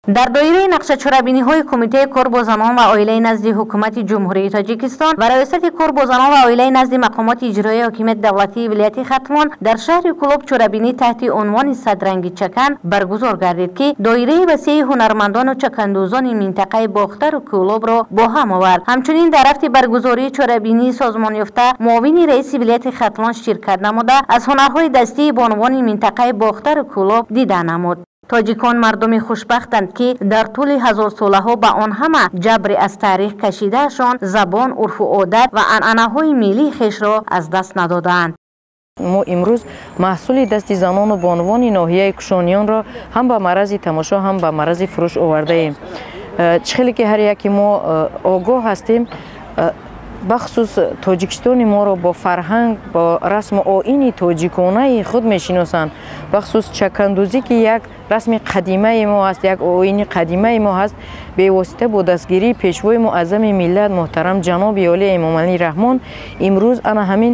Дар доираи нақшачорабиниҳои Кумитаи кор бо занон ва оилаи назди Ҳукумати Ҷумҳурии Тоҷикистон ва Раёсати кор бо занон ва оилаи назди мақомоти иҷроияи ҳокимияти давлатии вилояти Хатлон дар шаҳри Кӯлоб чорабинӣ таҳти унвони «Садранги чакан» баргузор гардид, ки доираи васеи ҳунармандону чакандӯзони минтақаи Бохтару Кӯлобро бо ҳам овард. Ҳамчунин дар рафти баргузории чорабинии созмонёфта муовини раиси вилояти Хатлон ширкат намуда, аз ҳунарҳои дастии бонувони минтақаи Бохтару Кӯлоб дида намуд. Тоҷикон мардуми хушбахтанд, ки дар тӯли ҳазорсолаҳо ба он ҳама ҷабри аз таърих кашидаашон забон, урфу одат ва анъанаҳои миллии хешро аз даст надодаанд. Мо имрӯз маҳсули дасти занону бонувони ноҳияи Кушониёнро ҳам ба маърази тамошо, ҳам ба маърази фурӯш овардаем. Чӣ хеле ки ҳар яке мо огоҳ ҳастем, бахусус Тоҷикистони моро бо фарҳанг, бо расму оини тоҷиконаи худ мешиносанд. Бахусус чакандӯзӣ, ки як расми қадимаи мо аст, як оини қадимаи мо ҳаст. Бевосита бо дастгирии Пешвои муаззами миллат, муҳтарам ҷаноби олии Эмомалӣ Раҳмон, имрӯз ана ҳамин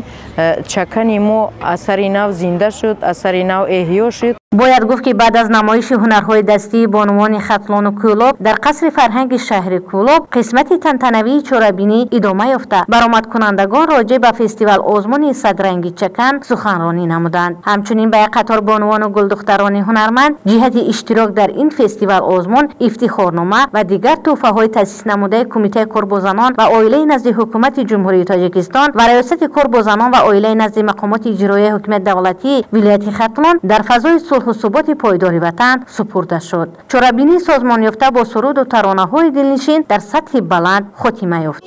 чакани мо аз сари нав зинда шуд, аз сари нав эҳё шуд. Бояд гуфт, ки баъд аз намоиши ҳунарҳои дастии бонувони Хатлону Кӯлоб дар қасри фарҳанги шаҳри Кӯлоб қисмати тантанавии чорабинӣ идома ёфта, баромадкунандагон роҷеъ ба фестивал озмуни «Садранги чакан» суханронӣ намуданд. Ҳамчунин ба як қатор бонувону гулдухтарони ҳунарманд ҷиҳати иштирок дар ин фестивал озмун ифтихорнома ва дигар тӯҳфаҳои таъсиснамудаи Кумитаи кор бо занон ва оилаи назди Ҳукумати Ҷумҳурии Тоҷикистон ва Раёсати кор бо занон ва оилаи назди мақомоти иҷроияи ҳокимияти давлатии вилояти Хатлон дар фазои сулҳу суботи пойдори ватан супурда шуд. Чорабинии созмонёфта бо суруду таронаҳои дилнишин дар сатҳи баланд хотима ёфт.